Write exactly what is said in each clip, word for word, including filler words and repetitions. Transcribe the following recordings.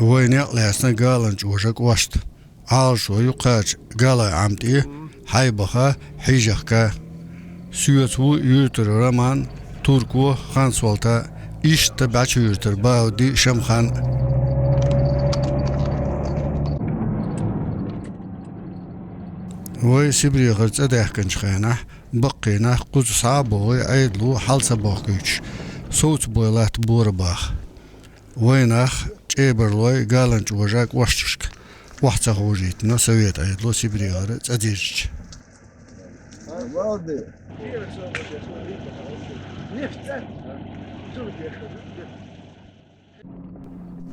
Вай некъ лаьцна Галанчожа кӀошта. Ӏалашо ю кхача Галай Ӏам тӀе, хьайбаха, хьийжахка. Соьца ву юьртара Роман, турко Хансолта, иштта бӀаьча юьртара Бауди Шамхан. Вай Сибрехара цӀа даьхкинчу хенахь, баккхий нах кхуза схьа а богӀий, Ӏедало хьал ца бохкуьйтуш, совцабой латта бора баха. Вай нах чӀебарлой Галанчожа кӀошташка охьа ца ховшийтина совет Ӏедало Сибрехара цӀа дирзича.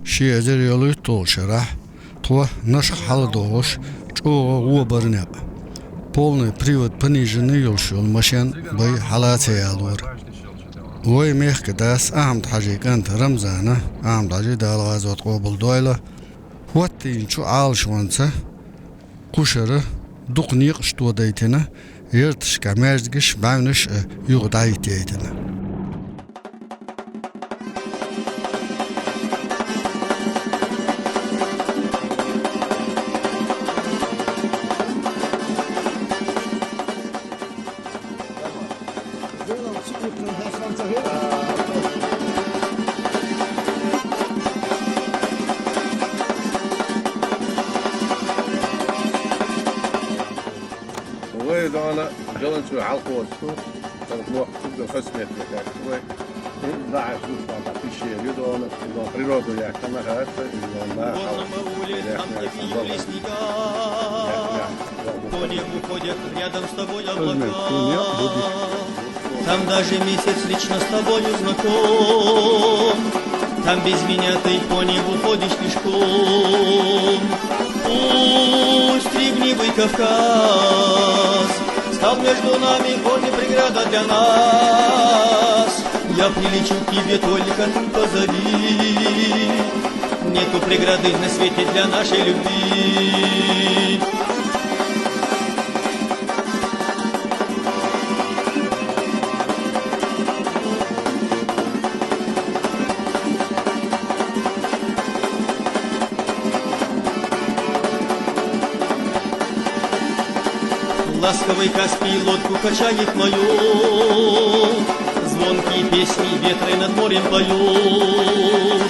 Ши эзар ялхитталгӀачу шарахь тхо Нашха хьаладогӀуш чӀогӀа гӀо бара некъ. Полный привод пониженный йолуш йолу машен бай хьала ца ялора. Вай мехкан дас Ахьмад-Хьаьжин кӀанта Рамзана, Ахьмад-Хьаьжи, Дала гӀазот къобалдойла, хӀоттийначу Ӏалашонца кхушара дукха некъаш тодайтина, ярташкахь маьждигаш, бӀаьвнаш а юха дӀахӀиттайтина. Вай дона Галанчу хьалхочу, тара мохк чуьра хасметле кхаьчна вай. Да, аш дустан пишер ю дона, дона природа яхана хаца, и дона да хала. По небу ходят рядом с тобой облака. Там даже месяц лично с тобою знаком. Там без меня ты по небу ходишь пешком. Пусть ревнивый Кавказ стал между нами, он не преграда для нас. Я прилечу к тебе, только ты позови. Нету преграды на свете для нашей любви. Ласковый Каспий лодку качает мою, звонкие песни ветры над морем поют.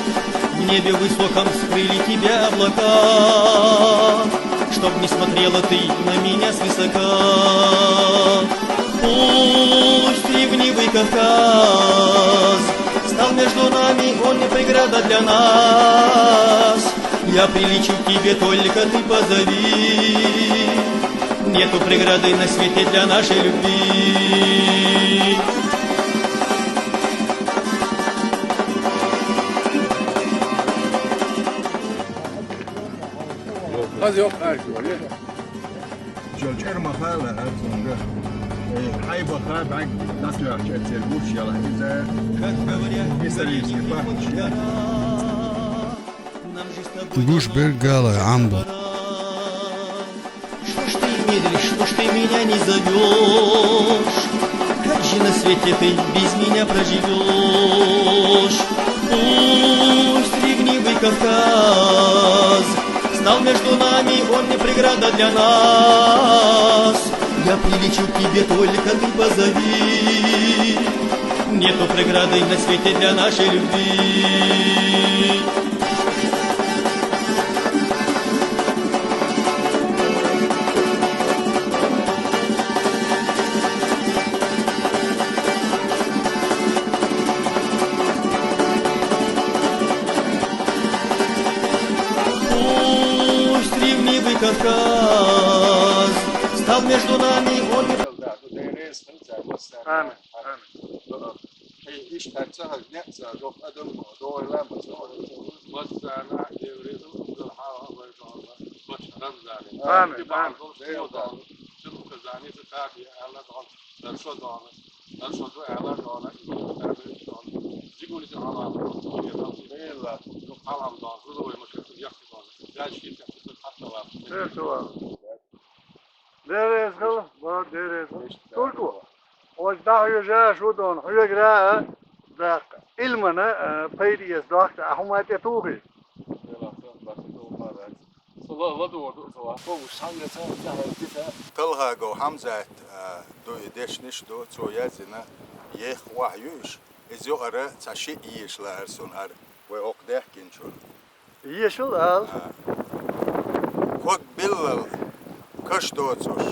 В небе высоком скрыли тебя облака, чтоб не смотрела ты на меня свысока. Пусть ревнивый Кавказ стал между нами, он не преграда для нас. Я прилечу к тебе, только ты позови. Нету преграды на свете для нашей любви. Хаза йоккха аш вара. Жо чӀермаха лаьа цунга. Э, хьайбаха бӀаьг дӀатоьхча эццера гуш яла иза. Исторический факт. Гуш берг Галай Ӏам бу. Что ж ты медлишь, что ж ты меня не зовёшь? Как же на свете ты без меня проживёшь? Пусть ревнивый Кавказ стал между нами, он не преграда для нас. Я прилечу к тебе, только ты позови. Нету преграды на свете для нашей любви. Пусть ревнивый Кавказ стал между нами, он не... Амин. Амин. Э, иштта ца хаза, некъ ца, жоккха адам, догӀийла а ма ца хаза. Массарна а еврейза узал хьалха вай догӀна, бач Рамзане. Амин, амин. Цуьнан указание ца кхаби аьлла догӀна, даршо догӀна, даршо ду аьлла догӀна, и догӀна. Зигули ца хьалха, хьалха догӀна, зуда вай машин, яккхи догӀна. Дальше хӀинца хьатта ва. Дерта ва. Дерезгал, ва дерезгал. Турко. Ош дӀахьоьжа, шу дон, хьоьгара а. Дакъа, Ӏилмана, а, пайда эца дохк, а хӀума тӀе тухий? Талхагов Хьамзат, а, ду и дешнаш ду, цо язйина, ехк охьа ю уьш. Иза юкъара цхьа шиъ еша лаьара сона хӀара, вай хӀокху даьхкинчуьра. Ешал ала. А. Ког биллал каш доцуш,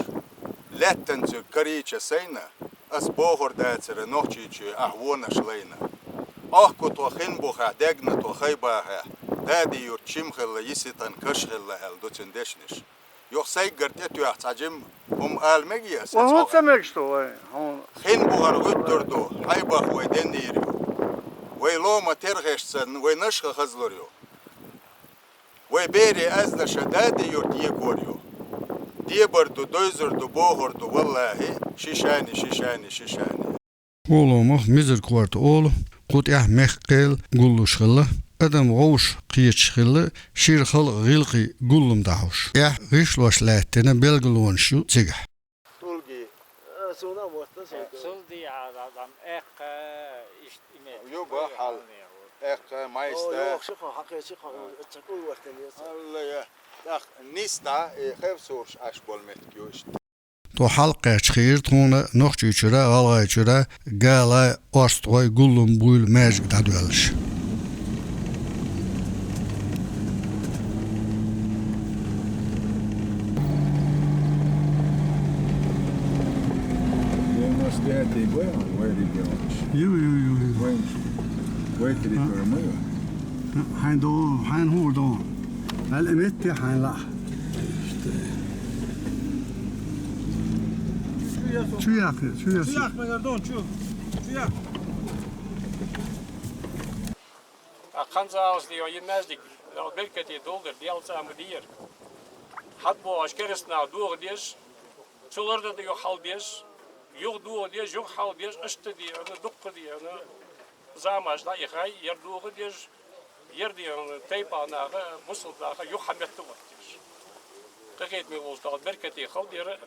лаьттанцуьнга карийча сайна, ас бохур дацара Нохчийчоь ахь вонаш лайна. Охку тхо хин бухахь, дегна тхо хай бахахь, Дади-Юрт чим хилла, йиситан каш хилла аьлла ду цуьнан дешнаш. Юха сайгара тӀетоьхна цхьа жима хӀума ала мегий аса? Ва хӀун ца мегаш ду вай? Хьуна хин бухара гӀуьттур ду, хьайбах вай деннийр ю. Вай лома тергӀеш санна, вай нашха хазлур ю. Вай берийн аздаша Дади-Юрт екор ю. Дебар ду, дойзур ду, бохур ду, валлахӀи, ши шани, ши шани, ши шани. Кхолламах Мизар корта олу, кху тӀехь мехкан гуллуш хилла, адам вовшах кхеташ хилла, шира халкъан гӀиллакхий гуллам дахьуш. ТӀехь гӀишлош лаьттина белгалонаш ю цигахь. Сулги. Э, суна а мотта, сулги. Сулди а, а, там, эккха, ишт, име. Юба, хьал. Эккха, майста. О, йохши ха, хьакхечи ха, ца куй вартан яса. Алла я. Так, ниста, э, хевсурш аш бол метк ю ишт. Тхо хьалакхаьчча хиира тхуна Нохчийчуьра, ГӀалгӀайчуьра гала орстхой гуллам буйла маьждиг дӀадоьллуш. Девяносто пятый был вай регион? Ю, ю, ю, ю. Вай, вай территория моя? Хьайн до, хьайн хӀур до. Аьлла, метте хьайн лаахь. Чу яккха, чу яккха. Чу яккха, Магардон, чу. Чу яккха. А ханзалас дийо, йин маьждиг, Дала беркате долдар, Дала цӀа ма дийр. Хьат бохуш керстанах дохадеш, цу ларда юха хьалдеш, юха дохадеш, юха хьалдеш, ашта деана, дуккха деана, замаш дӀаихай, яр дохадеш, яр деана, тайпа наха, бусалба наха, юха хьаметта оттеш. Къахетаме волчу Дала беркате халда яра.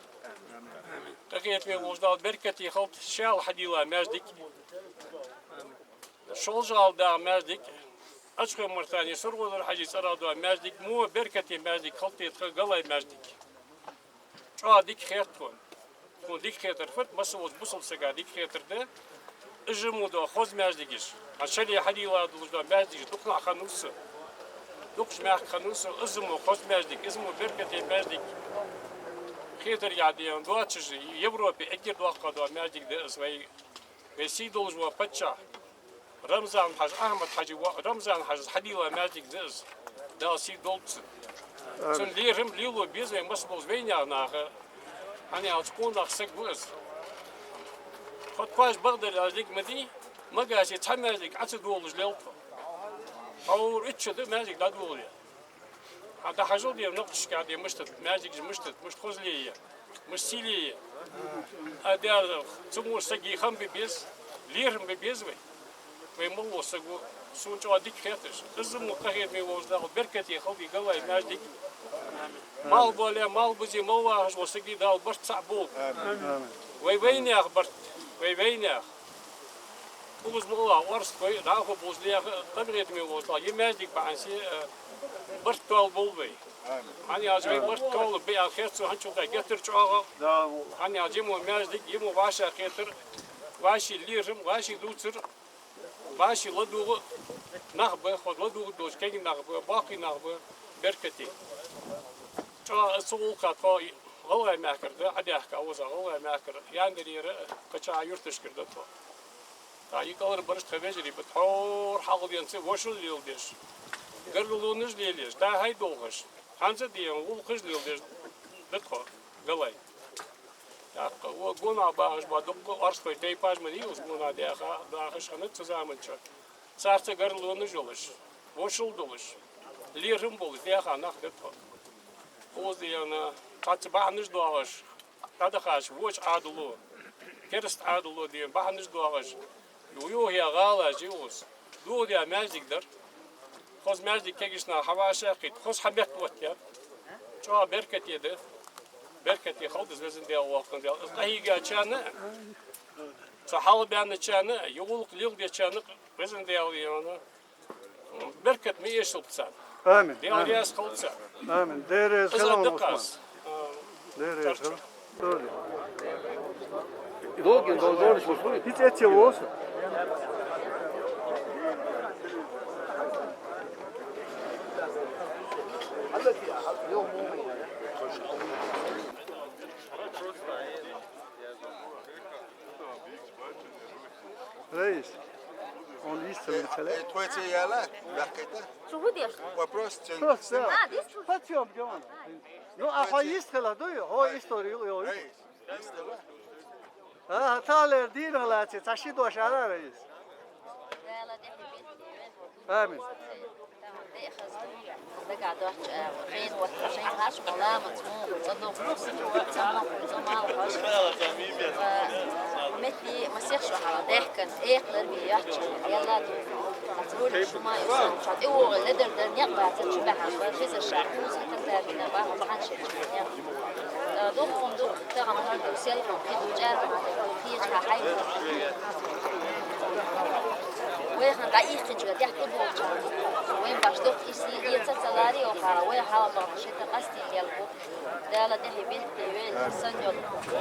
Къахетаме волчу Дала беркате халда шаьла хьадийла маьждиг. Шолжа-ГӀала дагӀа маьждиг, Ачхой-Мартани, Сургозур-Хьаьжи цӀарах дола маьждиг, мо беркате маьждиг, халтетха галай маьждиг. ЧӀогӀа дика хетта тхуна. Тхуна дика хетар фат, масса волчу бусалба сага дика хетар да. Иза мо до хоза маьждигаш. Хьан шале хьадийла долуш до маьждигаш дукхахь ханна ву со. Дукхаш мехка ханна ву со, иза мо хоза маьждиг, иза мо беркате маьждиг. Хетар яхь деана доцуш, Европе эггара доккха до маьждиг да иза вай. Вай сий долуш ван паччахь, Рамзан-Хьажа, Ахьмад-Хьажи ва-, Рамзан-Хьажас хьадийла маьждиг да иза. Дала сий долчу. Цуьнан лерам лело беза вай маса болчу вайнех наха. Хьанна аьлча кхунах саг ву иза. Тхо тхоьш бакъдерг аьлча дика ма дий, магасе цхьа маьждиг Ӏа ца долуш лел тхо. Хьо вур итт шу ду маьждиг дӀадолале. Хьан дӀахьажал дера нохчашка де муштат, маьждигаш муштат, мушта хозле е, мушта сийле е. А дера, цу муш саги хам бе беза, лерам бе беза вай. Вай малло саго, суна чӀогӀа дика хеташ. Иза мо къахетаме волчу Дала беркате халда и галай маьждиг. Мал боле, мал бузе, мал вахаш волу саги Дала барт цхьаъ болу. Вай вайнех барт, вай вайнех. Укхаза ма ала, орстхой, дӀахо болчу нехан къахетаме волчу Дала, и маьждиг бахьанце, э, барт тоьлла болу вай. Хьан яхьа вай барт тоьлла беа хетта цо хьанчул тӀе геттара чӀогӀа. Хьан яхьа йимма маьждиг, йимма вӀашагӀкхетар, вӀаший лерам, вӀаший дувцар, вӀаший ладугӀу нах бан, хӀо ладугӀу долчу кегий нах бан, боккхий нах бан, беркате. ЧӀогӀа аса цу гӀуллакха тхо ГӀалгӀай мехкара да, Ӏадехка оза ГӀалгӀай мехкара, яндарера кхача юрташкара да тхо. Ткъа и кӀалхарбараш тхан вежарий бу, тхьовра хьалха венца вошал леладеш, гарлонаш лелаеш, дахьай долхаш, хьанца а ден гӀуллакхаш леладеш да тхо, галай. ТӀаккха вон гонах бахаш бан дуккха орстхой тайпаш ма дий, уьш гонах даха, дахаш хьан цу заманчохь. Царца гарлонаш йолуш, вошал долуш, лерам болуш, даха нах да тхо. Оза дена, цхьацца бахьанаш дохуш, дӀадахаш вочу Ӏадало, керста Ӏадало ден бахьанаш дохуш, ю-, юххе гӀала жиус, духаде маьждиг дара. Хоза маьждиг кегийчу наха хьавашаккхийта, хоза хьан метта оттаяр. ЧӀогӀа беркате да. Беркате халда иза везан Дела, воккхун Дела. Иза къахьийгачарна а, Со хьалабаьнначарна, югӀуллакх леладечарна Везан Дала вена беркат ма эшалба царна. Амин. Дала раьза хилва царна. Амин. Дера раьза хилва, Усман. Дера раьза хилва. Долгин, дол-, долгин, долгин. ХӀинца эццел вовза. Раис, он йистхила мицале? Э, тхоьца яла, баккхета? Шу хӀу деш? Вопрос, чен. Просто, да. А, дис шу? Подсъёмка вон. Ну, а хьо йистхила дуй, хьо историю йой. Раис, йистхила. А, талер дин халаци, цхьа ши дош ара, Раис. Амин. Дагадоч, э, хейн вот, шейн хаш, маламац, му, цадох, цамох, цамал, хаш. Э, метти масех шо хала, дехкан, эклер би яч, яла ду. Ацрули шума юсан, чат и о ледер дер, няк баца, чу бахан, бар, хиза ша, хуз, хатар дер, бина, бахан, бахан, шечи, няк. Э, дух, фун, дух, тагам, хун, дух, сел, хун, хиду, чар, хун, хиеч, ха, хай, хун. Вай хан дӀаихкинчура, тӀехь тӀу болча. Вайн баш дохк иси, ица ца лари, о хара, вай хьала бахна, шета къастин лелбу. Дала тӀехье битти, вай шарсан йол.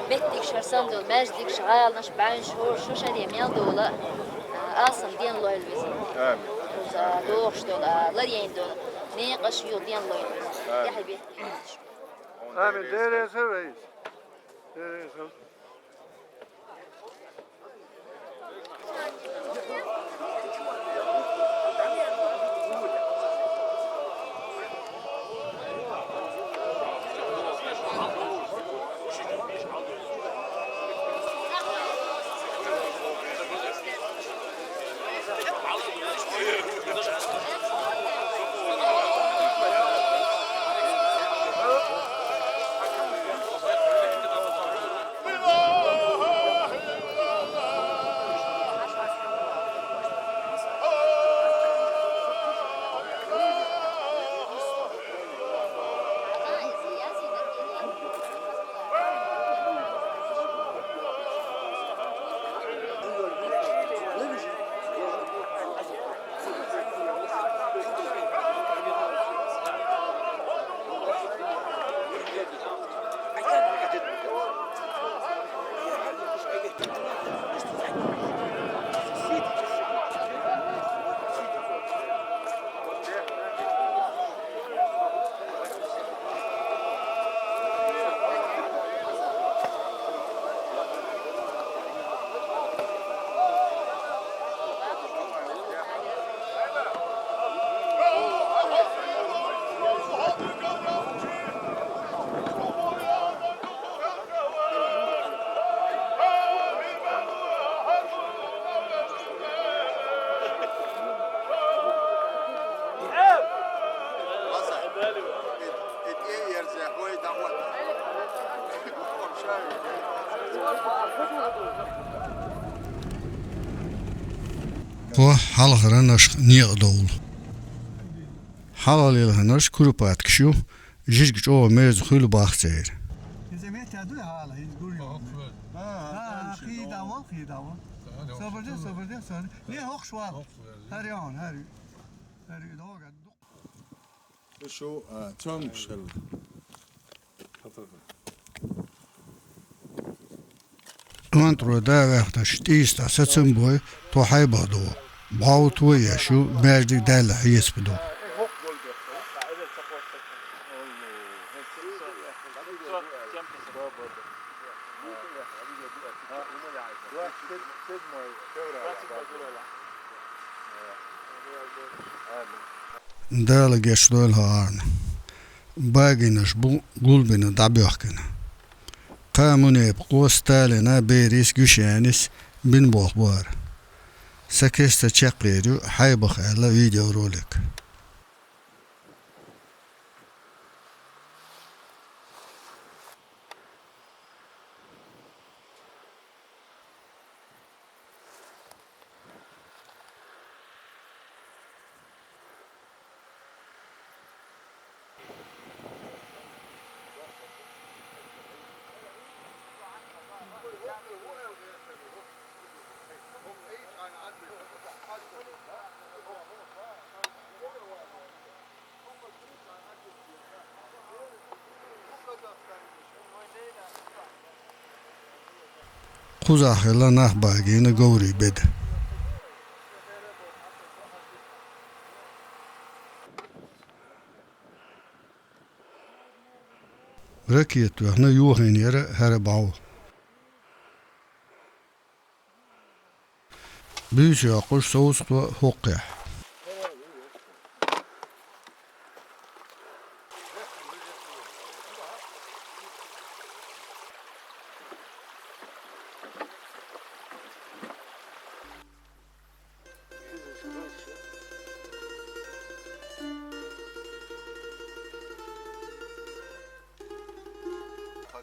Меттиг шарсан йол, маьждиг шгӀалнаш, бӀаьн шур, шу шаре мел дола. Алсам ден лойл виза. Амин. Дохш дола, ларьяйн дола. Некъаш юл ден лойл виза. Амин. ТӀехье битти. Амин. Дереза вайс. Дереза. О, хьалхара нашх некъа довла. Хьалха лелханаш куропаткаш ю, жижиг чӀогӀа мерза хуьлу бах церан. Иза метта дуй хьала, иза гур ю. А, а, хи давал, хи давал. Собар де, собар де, собар де. Не, хохш вал. ХӀара ян, хӀара ю. ХӀара ю, дога. Шу, а, цомгуш хила. Онтро да ваьхнаш тӀийста сацам бой, тхо хьайбах ду. БӀов тхо еш ю, маьждиг даьлла хьесап ду. Дала гечдойла хьо арна. Багийнаш бу гулбина дӀабоьхкина. Кхаа мунепакъо Сталина беррис гуьшенис бин болх бара. Са кеста чекхъер ю хьайбах аьлла видеоролик. Пузахь хилла нах багийна говрий беда. Ракета тоьхна йохийна яра хӀара бӀов. Буьйса йоккхуш совцахьа хӀокхехь.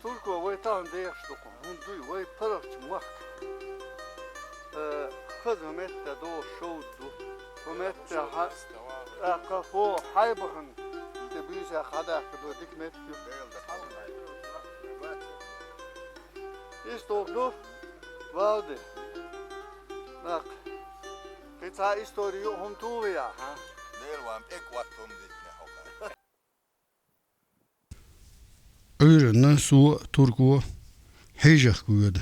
Турко, вай тахан дехаш ду-кх, хӀунда дуй, вай паргӀатчу махка. Э, хаза метта догӀуш шовда ду. Хьо метта хьа-, тӀаккха хьо хьайбахан, тӀе буьйсех хьадаккха ду, дика метта ю. Иштта ду, валде. Нах. Кхин цхьа истори ю хӀума тухий, хьа? Дела ван пӀек ватт хӀума дитина хьо. Ӏуьйранна со а, Турко а хьежах гоьду.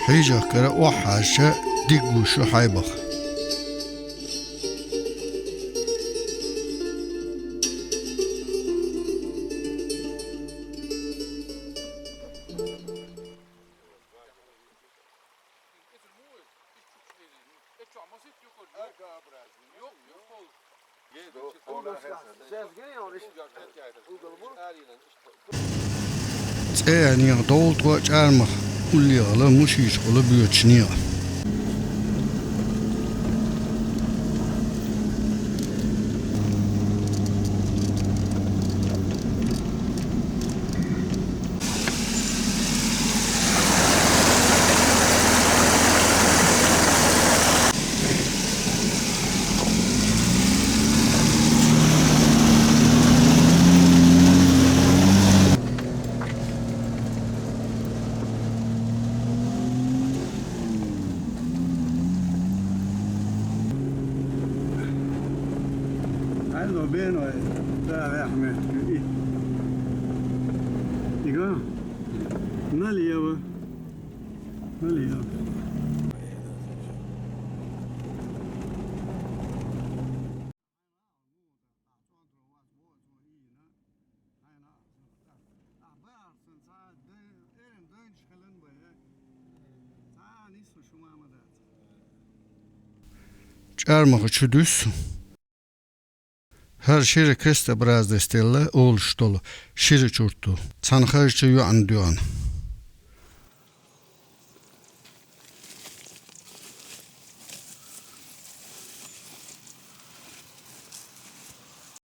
Хьежахкара охьаша диггушу хьайбах. ЦӀе яьннегӀа довла тхо ЧӀармах уллегӀала Мушийчкъула боьдучу некъа. Allora, bene, eh, sta veramente qui. Dico, una leva, una leva. ЧӀармаха чу дуьссу. ХӀара шира крестообразный стела олуш долу шира чурт ду, цхьана хазачу йоӀана доьгӀна.